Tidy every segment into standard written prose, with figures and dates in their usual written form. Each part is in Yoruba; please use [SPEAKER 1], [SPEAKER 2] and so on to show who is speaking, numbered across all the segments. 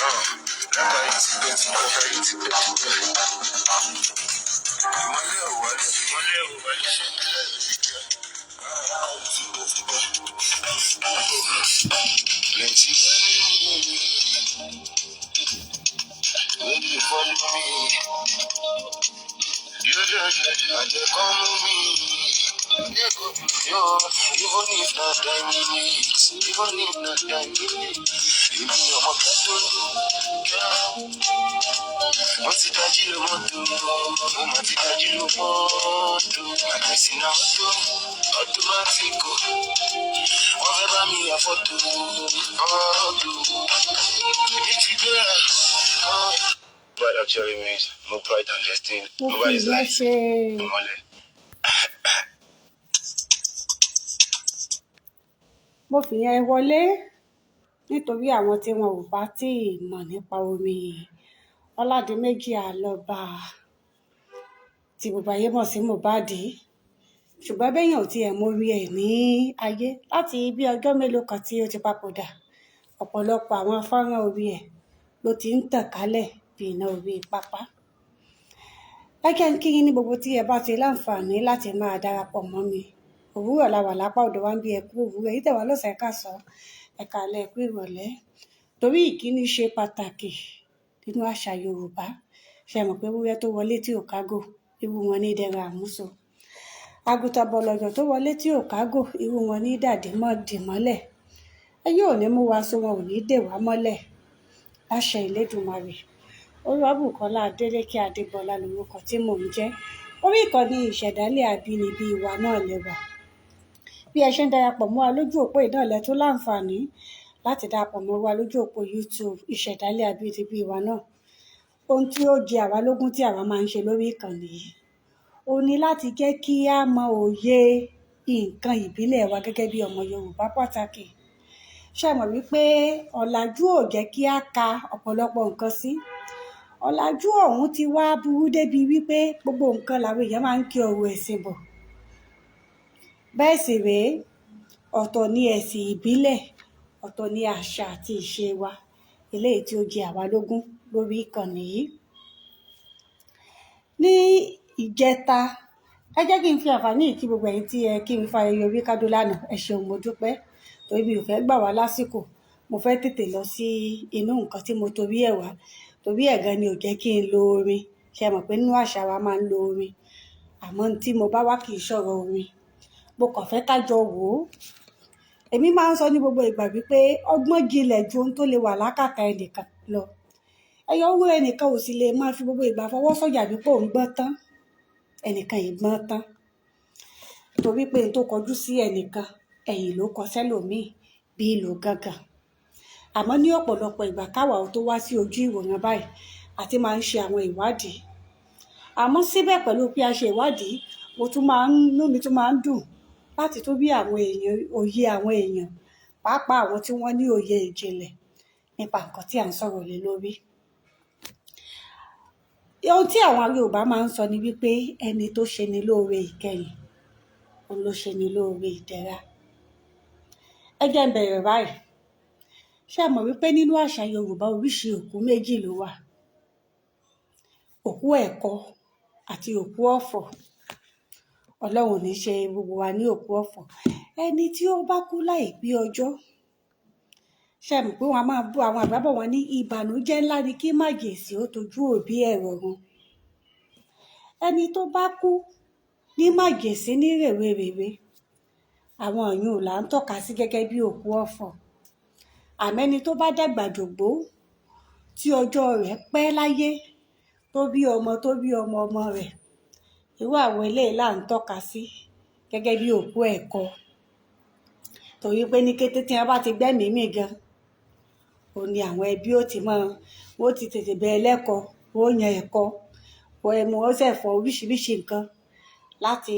[SPEAKER 1] Látàrí tipẹ́tipẹ́, tipẹ́tipẹ́. Ìmọ́lẹ̀ ò wálẹ̀, ìmọ́lẹ̀ ò wálẹ̀. Ṣé ìbílẹ̀ ló fi jẹ́? Tipẹ́tipẹ́. Plenty money, wey dey follow me. Àjẹ́ kan mú mi. Yo, even if na 10 minutes, even if na 10 minutes. Èmi ọmọ ghetto girl. Mo ti dájí lọ mọ́tò, mo mà ti dájí lọ mọ́tò. Àtẹ̀sí náà tó, automatic o. Wọ́n fẹ́ bá mi ya fọ́tò, fọ́tò. Èmi ti gbéra. But actually means more pride and destiny.
[SPEAKER 2] Mo fi
[SPEAKER 1] Nobody's
[SPEAKER 2] ìyẹn
[SPEAKER 1] life.
[SPEAKER 2] ṣe.
[SPEAKER 1] Ìmọ́lẹ̀.
[SPEAKER 2] Mo fìyẹn wọlé nítorí àwọn tí wọn ò bá tí ì mọ̀ nípa orin Ọládìméjì Àlọ́ba tí gbogbo ayé mọ̀ sí Mohbad. Ṣùgbọ́n béèyàn ò tiẹ̀ mórí ẹ̀ ní ayé láti bí ọjọ́ mélòó kan tí ó ti papòdà, ọ̀pọ̀lọpọ̀ àwọn fọ́nrán orí ẹ̀ ló ti ń tàn kálẹ̀ bí iná orí pápá. Ẹ jẹ́ n kí yín ní gbogbo tí ẹ bá ti láǹfààní láti máa darapọ̀ mọ́ mi. Òwúrọ̀ la wà lápá ọ̀dọ̀ wa ń bí, ẹ kú òwúrọ̀, èyí tẹ̀ wá lọ́sàn-án, ẹ káàsán, ẹ káalẹ́, ẹ kú ìrọ̀lẹ́. Torí ìkíni ṣe pàtàkì nínú àṣà Yorùbá. Ṣé ẹ mọ̀ pé ewúrẹ́ tó wọlé tí ò kágò, irú wọn ní dẹran àmúso. Àgùntàn bọ̀lọ̀jọ̀ tó wọlé tí ò kágò, irú wọn ní dàdí mọ́ dì mọ́lẹ̀. Ayé ò ní mú wa so, wọn ò ní dè wá mọ́lẹ̀. Láṣẹ Elédùmarè. Olúwabùkọ́lá Adélékè Adébọlá lorúkọ tí mò ń jẹ́. Orí ìkànnì Ìṣẹ̀dálẹ̀ Àbínibí wa náà lẹ́wà. Bí ẹ ṣe ń darapọ̀ mọ́ wa lójú òpó ìdánilẹ̀ tó láǹfààní láti darapọ̀ mọ́ wa lójú òpó YouTube Ìṣẹ̀dálẹ̀ Àbínibí wa náà. Ohun tí ó jẹ àwa lógún tí àwa máa ń ṣe lórí ìkànnì yìí, ó ní láti jẹ́ kí á mọ òye nǹkan ìbílẹ̀ wa gẹ́gẹ́ bí ọmọ Yorùbá pàtàkì. Ṣé ẹ mọ̀ wípé ọ̀làjú ò jẹ́ kí á ka ọ̀pọ̀lọpọ̀ nǹkan sí? Ọ̀làjú ọ̀hún ti wá burú débi wípé gbogbo nǹkan làwọn èèyàn máa ń kí ọ̀rọ̀ ẹ̀sìn bọ̀. Bẹ́ẹ̀ sì rèé, ọ̀tọ̀ ni ẹ̀sìn ìbílẹ̀, ọ̀tọ̀ ni àṣà àti ìṣe wa, eléyìí tí ó jẹ àwa lógún lórí ìkànnì yìí. Ní ìjẹta, ẹ jẹ́ kí n fi àǹfààní yìí kí gbogbo ẹ̀yin tí ẹ kí mi fún ayẹyẹ orí kádún lánàá. Ẹ ṣeun, mo dúpẹ́. Torí mi ò fẹ́ gbà wá lásìkò. Mo fẹ́ tètè lọ sí inú nǹkan tí mo torí ẹ̀ wá. Torí ẹ̀ gan ni ò jẹ́ kí n lo orin. Ṣé ẹ mọ̀ pé nínú àṣà wa máa ń lo orin? Àmọ́ ohun tí mo bá wá kì í ṣọ̀rọ̀ orin. Mo kàn fẹ́ ká jọ wò ó. Èmi máa ń sọ ní gbogbo ìgbà wípé ọgbọ́n jinlẹ̀ ju ohun tó lè wà lákàtà ẹnìkan lọ. Ẹyọ owó ẹnìkan ò sì lè máa fi gbogbo ìgbà fọwọ́ sọ̀yà wípé òun gbọ́n tán. Ẹnìkan ì gbọ́n tán. Torí pé ohun tó kọjú sí ẹnìkan, ẹ̀yìn ló kọ sẹ́lòmíì bí ìlú gángan. Àmọ́ ní ọ̀pọ̀lọpọ̀ ìgbà káwa ò tó wá sí ojú ìwòran báyìí, a ti máa ń ṣe àwọn ìwádìí. Àmọ́ síbẹ̀ pẹ̀lú pé a ṣe ìwádìí, mo tún máa ń, inú mi tún máa ń dùn láti tún bí àwọn èèyàn, òye àwọn èèyàn, pàápàá àwọn tí wọ́n ní òye ìjìnlẹ̀ nípa nǹkan tí à ń sọ̀rọ̀ lé lórí. Ohun tí àwọn Yorùbá máa ń sọ ni wípé ẹni tó ṣe ni lóore ìkẹyìn, òun ló ṣe ni lóore ìdẹ̀ra. Ẹ jẹ́ n bẹ̀rẹ̀ báyìí. Ṣé ẹ mọ̀ wípé nínú àṣà Yorùbá oríṣi òkú méjì ló wà? Òkú ẹ̀kọ àti òkú ọ̀fọ̀. Ọlọ́run ò ní ṣe gbogbo wa ní òkú ọ̀fọ̀. Ẹni tí ó bá kú láìpé ọjọ́, ṣé ẹ mọ̀ pé wọ́n á máa bú àwọn àgbà bọ̀ wọ́n ní ìbànújẹ́ ńlá ni kí màjèsí ó tojú òbí ẹ̀ rọ̀run. Ẹni tó bá kú ní màjèsí ní rèwerèwe, àwọn ìyún là ń tọ́ka sí gẹ́gẹ́ bí òkú ọ̀fọ̀. Àmọ́ ẹni tó bá dàgbà dògbó, tí ọjọ́ rẹ̀ pẹ́ láyé, tó bí ọmọ, tó bí ọmọ ọmọ rẹ̀, irú àwọn eléyìí là ń tọ́ka sí gẹ́gẹ́ bí òkú ẹ̀kọ. Torí pé ní kété tí wọ́n bá ti gbẹ́mìí mì gan, òun ni àwọn ẹbí ó ti mọ̀, wọ́n ó ti tètè bẹ ẹlẹ́kọ, wọ́n ó yan ẹ̀kọ, wọ́n ẹmu, wọ́n sẹ̀ fọ oríṣiríṣi nǹkan láti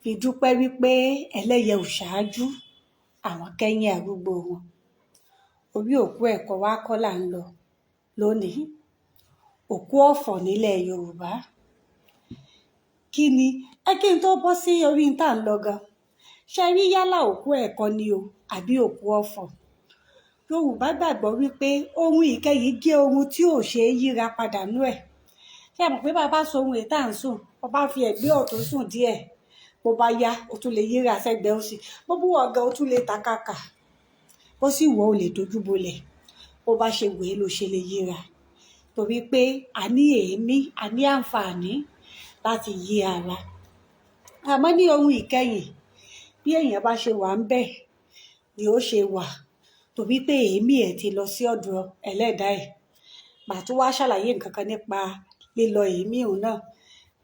[SPEAKER 2] fi dúpẹ́ wípé ẹlẹ́yẹ ò ṣáájú àwọn kẹ́yìn arúgbó wọn. Orí òkú ẹ̀kọ wa kọ́ là ń lọ lónìí. Òkú ọ̀fọ̀ nílẹ̀ Yorùbá. Kí ni? Ẹ kí n tó bọ́ sí orí n tá ń lọ gan. Ṣé rí yálà òkú ẹ̀kọ ni o àbí òkú ọ̀fọ̀? Yorùbá gbàgbọ́ wípé ohun ìkẹyìn jẹ́ ohun tí ò ṣe é yíra padà nú ẹ̀. Ṣé ẹ mọ̀ pé bá a bá sọ ohun èyí tá à ń sùn, bó bá fi ẹ̀gbẹ́ ọ̀tún sùn díẹ̀, bó bá yá, o tún lè yíra sẹ́gbẹ́ òsì. Bó bú ọ̀gá, o tún lè tàkàkà. Bó sì wọ̀, o lè dojú bolẹ̀. Bó bá ṣe wù ẹ́ ló ṣe lè yíra. Torí pé a ní èémí, a ní àǹfààní láti yí ara. Àmọ́ ní ohun ìkẹyìn, bí èèyàn bá ṣe wà ń bẹ̀ ni ó ṣe wà. Torí pé èémí ẹ̀ ti lọ sí ọ̀dọ̀ ẹlẹ́dàá ẹ̀. Màá tún wá ṣàlàyé nǹkan kan nípa lílọ èémí òun náà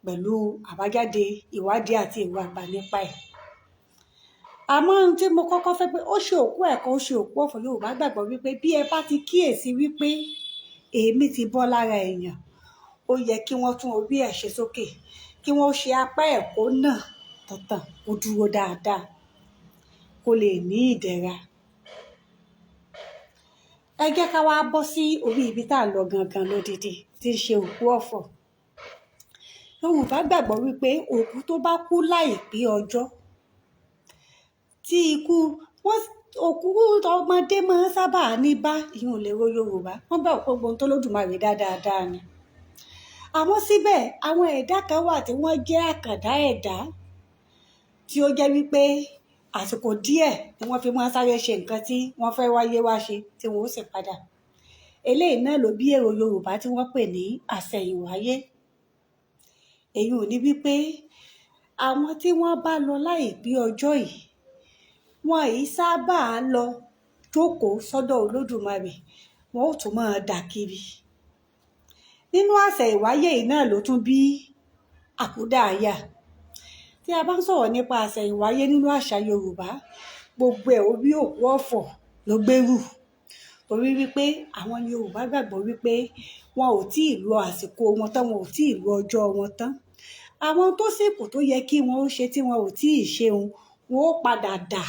[SPEAKER 2] pẹ̀lú àbájáde ìwádìí àti ìwà àgbà nípa ẹ̀. Àmọ́ ohun tí mo kọ́kọ́ fẹ́ pé ó ṣe òkú ẹ̀kọ́, ó ṣe òkú ọ̀fọ̀. Yorùbá gbàgbọ́ wípé bí ẹ bá ti kíyèsi wípé èémí ti bọ́ lára èèyàn, ó yẹ kí wọ́n tún orí ẹ̀ ṣe sókè, kí wọ́n ṣe apá ẹ̀ kó nà tọ̀tàn, kó dúró dáadáa, kó lè ní ìdẹ̀ra. Ẹ jẹ́ ká wá bọ́ sí orí ibi tá à ń lọ gangan lódidi, tí ń ṣe òkú ọ̀fọ̀. Yorùbá gbàgbọ́ wípé òkú tó bá kú láìpé ọjọ́, tí ikú wọ́n òkú ọmọdé máa ń sábà ní bá ìyẹn ò lè ro Yorùbá. Wọ́n gbàgbọ́ pé gbogbo ohun tó Olódùmarè dá dáadáa ni. Àmọ́ síbẹ̀, àwọn ẹ̀dá kan wà tí wọ́n jẹ́ àkàndá ẹ̀dá tí ó jẹ́ wípé àsìkò díẹ̀ ni wọ́n fi máa ń sáré ṣe nǹkan tí wọ́n fẹ́ wáyé wá ṣe tí wọ́n ó sì padà. Eléyìí náà ló bí èrò Yorùbá tí wọ́n pè ní àsẹ̀yìnwáyé. Èyí ò ní wípé àwọn tí wọ́n bá lọ láìpé ọjọ́ yìí, wọn yìí sábà lọ jókòó sọ́dọ̀ Olódùmarè, wọn ó tún máa dà kiri. Nínú àsẹ̀yìnwáyé yìí náà ló tún bí àkúdàáyà. Tí a bá ń sọ̀rọ̀ nípa àsẹ̀yìnwáyé nínú àṣà Yorùbá, gbogbo ẹ̀ orí òkú ọ̀fọ̀ ló gbérù. Torí wípé àwọn Yorùbá gbàgbọ́ wípé wọn ò tí ì lo àsìkò wọn tán, wọn ò tí ì lo ọjọ́ wọn tán. Àwọn tó sì kù tó yẹ kí wọ́n ó ṣe tí wọn ò tí ì ṣe òun, wọn ó padà dà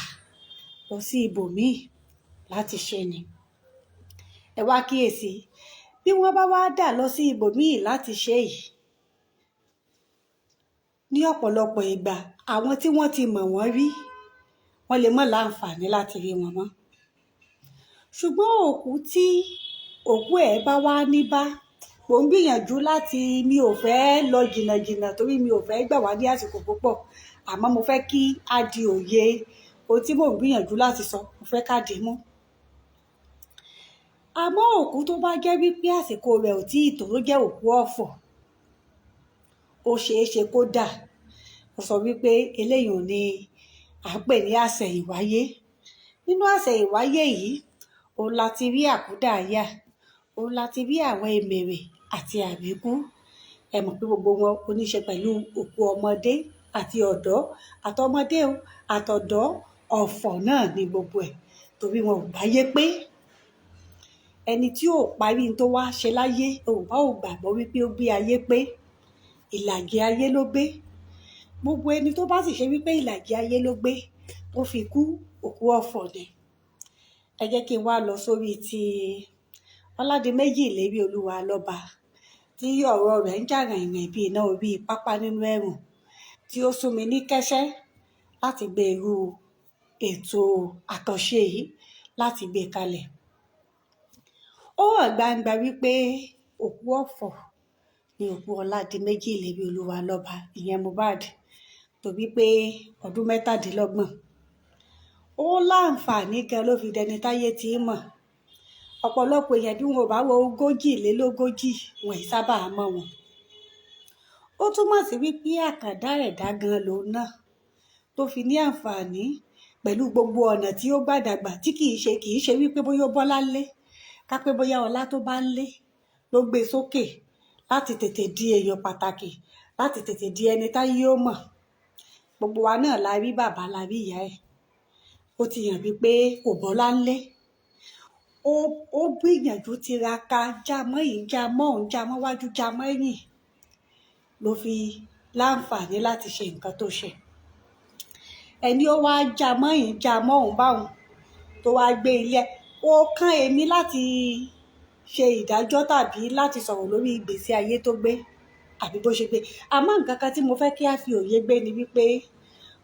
[SPEAKER 2] lọ sí ibòmíì láti ṣe ni. Ẹ wá kíyèsi, bí wọ́n bá wá dà lọ sí ibòmíì láti ṣe yìí, ní ọ̀pọ̀lọpọ̀ ìgbà àwọn tí wọ́n ti mọ̀ wọ́n rí, wọ́n lè má láǹfààní láti rí wọn mọ́. Ṣùgbọ́n òkú tí òkú ẹ̀ bá wá ní bá, mò ń gbìyànjú láti mi ò fẹ́ lọ jìnnàjìnnà torí mi ò fẹ́ gbà wá ní àsìkò púpọ̀. Àmọ́ mo fẹ́ kí a di òye ohun tí mò ń gbìyànjú láti sọ, mo fẹ́ ká dì í mú. Àmọ́ òkú tó bá jẹ́ wípé àsìkò rẹ̀ ò tí ì tó, tó jẹ́ òkú ọ̀fọ̀, ó ṣe é ṣe kó dà. Mo sọ wípé eléyìí ò ní à ń pè ní àsẹ̀yìnwáyé. Nínú àsẹ̀yìnwáyé yìí, òun la ti rí àkúdàáyà, òun la ti rí àwọn èmèrè àti àbíkú. Ẹ mọ̀ pé gbogbo wọn ó ní ṣe pẹ̀lú òkú ọmọdé àti ọ̀dọ́, àtọmọdé o, àtọ̀dọ́, ọ̀fọ̀ náà ni gbogbo ẹ̀. Torí wọn ò gbáyé pé ẹni tí ò parí ohun tó wá ṣe láyé, Yorùbá ò gbàgbọ́ wípé ó gbé ayé pé ìlàjì ayé ló gbé. Gbogbo ẹni tó bá sì ṣe wípé ìlàjì ayé ló gbé, tó fi kú, òkú ọ̀fọ̀ ni. Ẹ jẹ́ kí n wá lọ sórí ti Ọládìméjì Ìléríolúwa Alọ́ba, tí ọ̀rọ̀ rẹ̀ ń jà ràìnràìn bí iná orí pápá nínú ẹ̀rùn, tí ó sún mi ní kẹ́sẹ́ láti gbé irú ètò àkànṣe yìí láti gbé kalẹ̀. Ó hàn gbangba wípé òkú ọ̀fọ̀ ni òkú Ọládìméjì Ìléríolúwa Alọ́ba, ìyẹn Mohbad, torí pé ọdún 27. Ó láǹfààní gan ló fi dẹni táyé tí í mọ̀. Ọ̀pọ̀lọpọ̀ èèyàn bí wọn ò bá wọ 40, wọn ì sábà mọ̀ wọ́n. Ó túmọ̀ sí wípé àkàndá ẹ̀dá gan lòun náà tó fi ní àǹfààní pẹ̀lú gbogbo ọ̀nà tí ó gbà dàgbà tí kì í ṣe wípé bóyá ó bọ́lá lé, ká pé bóyá ọlá tó bá ń lé ló gbé sókè láti tètè di èèyàn pàtàkì, láti tètè di ẹni táyé ó mọ̀. Gbogbo wa náà la rí bàbá, la rí ìyá ẹ̀. Ó ti hàn wípé kò bọ́lá ń lé. Ó gbìyànjú tiraka, já mọ́ yìí, já mọ́ òun, já mọ́ wájú, já mọ́ ẹ̀yìn ló fi láǹfààní láti ṣe nǹkan tó ṣe. Ẹni ó wá já mọ́ yìí, já mọ́ òun bá òun tó wá gbé ilé ẹ̀. Ó kán èmi láti ṣe ìdájọ́ tàbí láti sọ̀rọ̀ lórí ìgbésí ayé tó gbé àbí bó ṣe gbé. Àmọ́ nǹkan kan tí mo fẹ́ kí a fi òye gbé ni wípé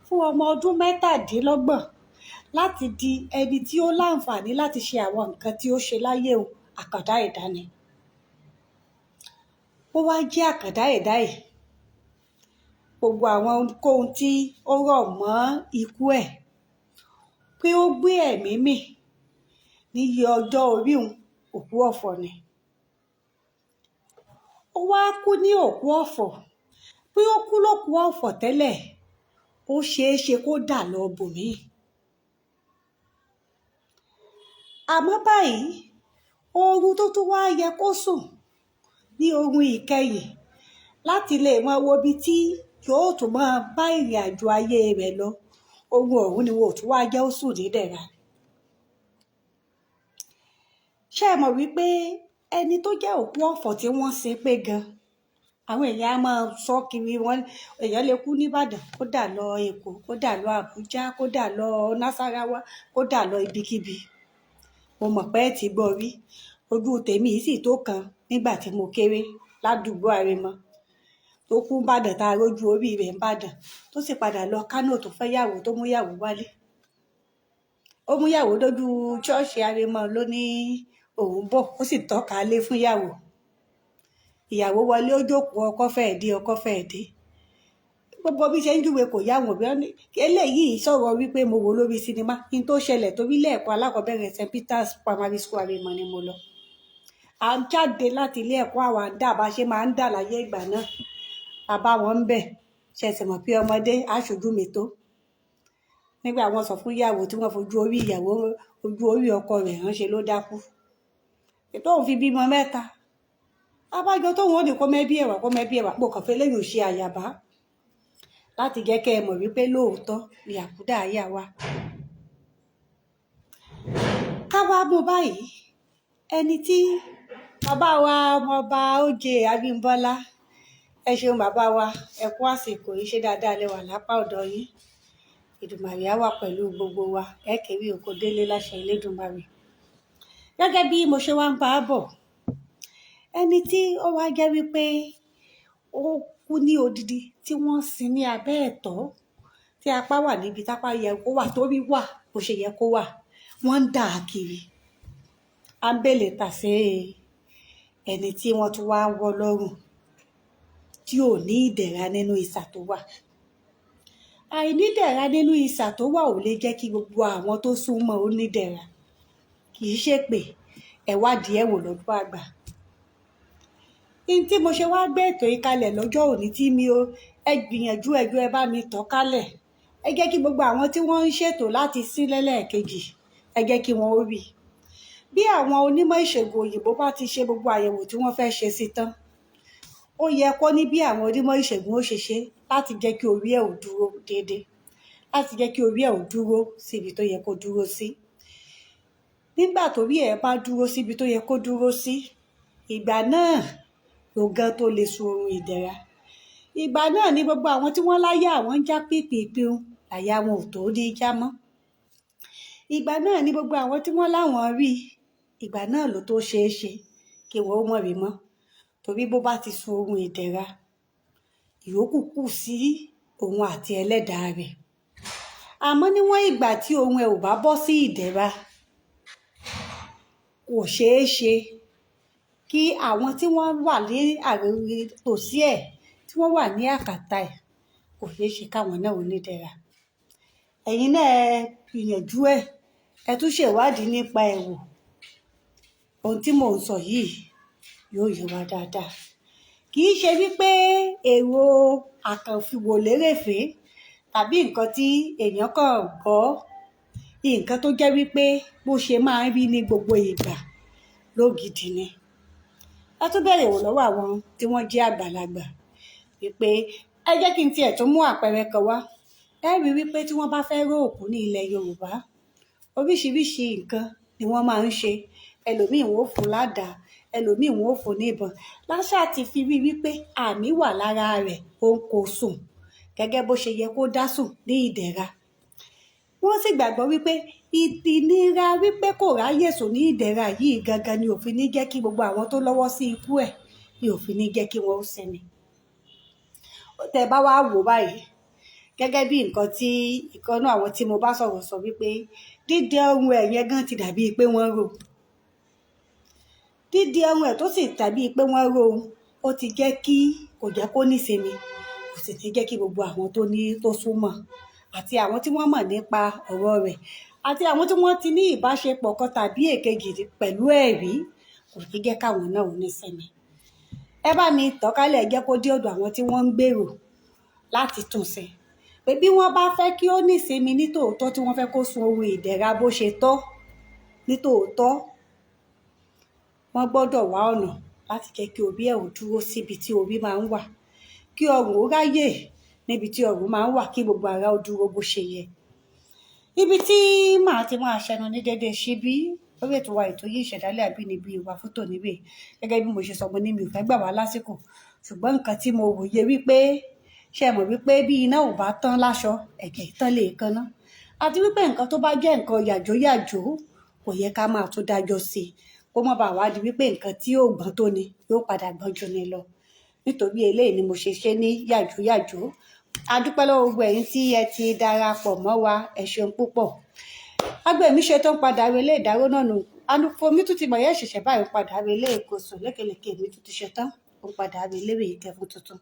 [SPEAKER 2] fún ọmọ ọdún 27 Láti di ẹni tí ó láǹfààní láti ṣe àwọn nǹkan tí ó ṣe láyé o, àkàndá ẹ̀dá ni. Ó wá jẹ́ àkàndá ẹ̀dá yìí, gbogbo àwọn ohunkóhun tí ó rọ̀ mọ́ ikú ẹ̀, pé ó gbé ẹ̀mí mì níye ọjọ́ orí òun, òkú ọ̀fọ̀ ni. Ó wá kú ní òkú ọ̀fọ̀. Pé ó kú lókú ọ̀fọ̀ tẹ́lẹ̀, ó ṣeé ṣe kó dà lọ bòmíì. Àmọ́ báyìí, oorun tó tún wá yẹ kó sùn ní oorun ìkẹyìn láti lè mọ wo ibi tí yóò tún máa bá ìrìn àjò ayé rẹ̀ lọ, oorun ọ̀hún ni wọn ò tún wá jẹ́ ó sùn nídẹ̀ra. Ṣé ẹ mọ̀ wípé ẹni tó jẹ́ òkú ọ̀fọ̀ tí wọ́n sin pé gan, àwọn èèyàn á máa sọ kiri wọn, èèyàn lè kú nìbàdàn, kó dà lọ Èkó, kó dà lọ Àbújá, kó dà lọ Nasarawa, kó dà lọ ibikíbi. Mo mọ̀ pé ẹ ti gbọ́ rí. Ojú tèmi yìí sì tó kan nígbà tí mo kéré ládùúgbò Àrèmọ tó kú nìbàdàn, tá a rójú orí rẹ̀ nìbàdàn, tó sì padà lọ Kánò tó fẹ́ yàwó, tó mú yàwó wálé. Ó mú yàwó dójú ṣọ́ọ̀ṣì Àrèmọ ló ní òun bọ̀, ó sì tọ́ka lé fún yàwó. Ìyàwó wọlé, ó jókòó, ọkọ fẹ́ẹ̀ dé, ọkọ fẹ́ẹ̀ dé. Gbogbo bí ṣe ń júwe kò yá àwọn òbí wọn ní eléyìí sọ̀rọ̀ wípé mo wò lórí sinimá kí n tó ṣẹlẹ̀, torí ilé ẹ̀kọ́ alákọ̀ọ́bẹ̀rẹ̀ St Peter's Primary School Àrèmọ ni mo lọ. À ń jáde láti ilé ẹ̀kọ́, àwa ń dà bá ṣe máa ń dà láyé ìgbà náà. Bàbá wọn ń bẹ̀, ṣe sì mọ̀ pé ọmọdé aṣojú mi tó. Nígbà wọ́n sọ fún ìyàwó tí wọ́n fojú orí ìyàwó, ojú orí ọkọ rẹ̀ ránṣẹ́ ló dákú. Ètò òun fi bímọ mẹ́ta. Abájọ tóun ò ní kó mẹ́bí ẹ̀wà, kó mẹ́bí ẹ̀wà, pò kàn fẹ́ lẹ́yìn òṣì àyàbá láti jẹ́ kẹ́ ẹ mọ̀ wípé lóòótọ́ ni àkúdàáyà wà. Ká wá mú báyìí, ẹni tí bàbá wa ọmọọba Ójé Abímbọ́lá, ẹ ṣeun bàbá wa, ẹ kú àsìkò yìí, ṣe dáadáa lẹ wà lápá ọ̀dọ̀ yín. Èdùmàrè á wà pẹ̀lú gbogbo wa, ẹ kéré oko délé láṣẹ Elédùmarè. Gẹ́gẹ́ bí mo ṣe wá ń bá a bọ̀, ẹni tí ó wá jẹ́ wípé ó kú ní odidi tí wọ́n sin ní abẹ́ ẹ̀tọ́, tí apá wà níbi tápá yẹ kó wà, torí wà bó ṣe yẹ kó wà, wọ́n ń dà á kiri. À ń bèlè tàsé ẹni tí wọ́n tún wá wọ́ lọ́rùn tí ò ní ìdẹ̀ra nínú isà tó wà. Àìnídẹ̀ra nínú isà tó wà ò lè jẹ́ kí gbogbo àwọn tó súnmọ́ ó nídẹ̀ra. Kì í ṣe pé ẹ wádìí ẹ̀ wò lọ́dọ̀ àgbà. Ihun tí mo ṣe wá gbé ètò yìí kalẹ̀ lọ́jọ́ òní tí mi ò, ẹ gbìyànjú ẹjọ́ ẹ bá mi tọ́ kálẹ̀. Ẹ jẹ́ kí gbogbo àwọn tí wọ́n ń ṣètò láti sín lẹ́lẹ́kejì, ẹ jẹ́ kí wọ́n ó rí. Bí àwọn onímọ̀ ìṣègùn òyìnbó bá ti ṣe gbogbo àyẹ̀wò tí wọ́n fẹ́ ṣe sí tán, ó yẹ kó ní bí àwọn onímọ̀ ìṣègùn ó ṣe ṣe láti jẹ́ kí orí ẹ̀ ò dúró déédéé, láti jẹ́ kí orí ẹ̀ ò dúró síbi tó yẹ kó dúró sí. Nígbà tó rí ẹ̀ bá dúró síbi tó yẹ kó dúró sí, ìgbà náà ló gan tó lè sun oorun ìdẹ̀ra. Ìgbà náà ni gbogbo àwọn tí wọ́n láyà àwọn ń já pìpìpì, àyà wọn ò tó ní já mọ́. Ìgbà náà ni gbogbo àwọn tí wọ́n láwọn rí, ìgbà náà ló tó ṣeé ṣe kí wọ́n ó mọ̀ rí mọ́. Torí bó bá ti sun oorun ìdẹ̀ra, ìyókù kù sí òun àti ẹlẹ́dàá rẹ̀. Àmọ́ níwọ̀n ìgbà tí ohun ẹ̀ ò bá bọ́ sí ìdẹ̀ra, kò ṣeé ṣe kí àwọn tí wọ́n wà ní àròrí tòsí ẹ̀, tí wọ́n wà ní àkàtà ẹ̀, kò ṣeé ṣe káwọn náà ò nídẹ̀ra. Ẹ̀yin náà ẹ gbìyànjú ẹ̀, ẹ tún ṣèwádìí nípa ẹ̀ wò. Ohun tí mò ń sọ yìí yóò yé wa dáadáa. Kì í ṣe wípé èrò àkànfiwò lérèfé tàbí nǹkan tí èèyàn kàn gbọ́, nǹkan tó jẹ́ wípé bó ṣe máa ń rí ní gbogbo ìgbà lógidi ni. A tún bẹ̀rẹ̀ wò lọ́wọ́ àwọn tí wọ́n jẹ́ àgbàlagbà wípé ẹ jẹ́ kí n tiẹ̀ tún mú àpẹẹrẹ kan wá. Ẹ rí wípé tí wọ́n bá fẹ́ ró òkú ní ilẹ̀ Yorùbá, oríṣiríṣi nǹkan ni wọ́n máa ń ṣe. Ẹlòmíì wọn ó fún ládàá, ẹlòmíì wọn ó fún ní ìbọn. Láṣà ti fi rí wípé àmì wà lára rẹ̀, òun kò sùn gẹ́gẹ́ bó ṣe yẹ kó dá sùn ní ìdẹ̀ra. Wọ́n sì gbàgbọ́ wípé ìnira wípé kò ráyè sùn ní ìdẹ̀ra yìí gangan ni òfin ní jẹ́ kí gbogbo àwọn tó lọ́wọ́ sí ikú ẹ̀ ni òfin ní jẹ́ kí wọ́n ó sinmi. Tẹ́ bá wá wò báyìí, Gẹ́gẹ́ bí nǹkan tí ìkànnú àwọn tí mo bá sọ̀rọ̀ sọ wípé dídẹ ọrùn ẹ̀ yẹn gan ti dàbí pé wọ́n rò. Dídẹ ọrùn ẹ̀ tó sì dàbí pé wọ́n rò, ó ti jẹ́ kí kò jẹ́ kó nísinmi, kò sì ti jẹ́ kí gbogbo àwọn tó ní tó súnmọ́ àti àwọn tí wọ́n mọ̀ nípa ọ̀rọ̀ rẹ̀ àti àwọn tí wọ́n ti ní ìbáṣepọ̀ kan tàbí èkejì pẹ̀lú ẹ̀rí, kò ní jẹ́ káwọn náà ò nísinmi. Ẹ bá mi tàn kálẹ̀, jẹ́ kó dé ọ̀dọ̀ àwọn tí wọ́n ń gbèrò láti tún ṣe, pé bí wọ́n bá fẹ́ kí ó nísinmi nítòótọ́, tí wọ́n fẹ́ kó sun oorun ìdẹ̀ra bó ṣe tọ́ nítòótọ́, wọ́n gbọ́dọ̀ wá ọ̀nà láti jẹ́ kí orí ẹ̀ ò dúró síbi tí orí máa ń wà, kí ọrùn ó ráyè níbi tí ọrùn máa ń wà, kí gbogbo ara ó dúró bó ṣe yẹ. Ibi tí màá ti máa ṣẹnu ní déédéé síbí lórí ètò wa, ètò yìí, Ìṣẹ̀dálẹ̀ Àbínibí wa fún tòní rèé. Gẹ́gẹ́ bí mo ṣe sọ, mo ní mi ò fẹ́ gbà wá lásìkò, ṣùgbọ́n nǹkan tí mo wòye wípé, ṣe mọ̀ wípé bí iná ò bá tán láṣọ, ẹ̀jẹ̀ ìtàn lè kanná, àti wípé nǹkan tó bá jẹ́ nǹkan yàjóyàjó kò yẹ ká máa tún dájọ́ sí i, kó má bàa wá di wípé nǹkan tí yóò gbọ́n tó ni yóò padà gbọ́n jù ni lọ. Nítorí eléyìí ni mo ṣe ṣe ní yàjóyàjó. A dúpẹ́ lọ́wọ́ gbogbo ẹ̀yin tí ẹ ti darapọ̀ mọ́ wa, ẹ ṣeun púpọ̀. Agbẹ̀mí ṣe tó ń padà relé ìdáró náà nù. Anufomi tún ti mọ̀ yẹ́ ṣẹ̀ṣẹ̀ báyìí ń padà relé ìkóso lékelèké, mi tún ti ṣe tán, ó ń padà relé ìwé ìkẹfun tuntun.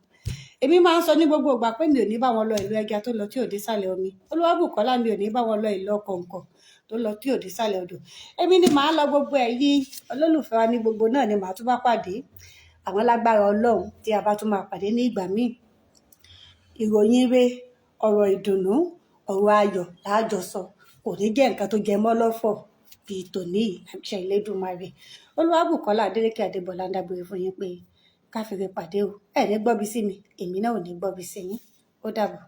[SPEAKER 2] Èmi máa ń sọ ní gbogbo ìgbà pé mi ò ní bá wọn lọ ìlú ẹja tó lọ tí ò dé sàlẹ̀ omi. Olúwabùkọ́lá, mi ò ní bá wọn lọ ìlú ọkọ̀ǹkọ̀ tó lọ tí ò dé sàlẹ̀ odò. Èmi ni màá lọ, gbogbo ẹ̀yin olólùfẹ́ wa ní gbogbo náà ni màá tún bá pàdé. Àwọn lágbára Ọlọ́run tí a bá tún máa pàdé ní ìgbà míì, ìròyìn ire, ọ̀rọ̀ ìdùnnú, ọ̀rọ̀ ayọ̀ láàjọ sọ, kò ní jẹ́ nǹkan tó jẹ mọ́ lọ́fọ̀ bíi tòní yìí, àṣẹ Elédùmarè. Olúwabùkọ́lá Adélékè Adébọlá ń dágbére fún yín pé ká fi re pàdé o. Ẹ ní gbọ́bi sí mi, èmi náà ò ní gbọ́bi sí yín. Ó dàbọ̀.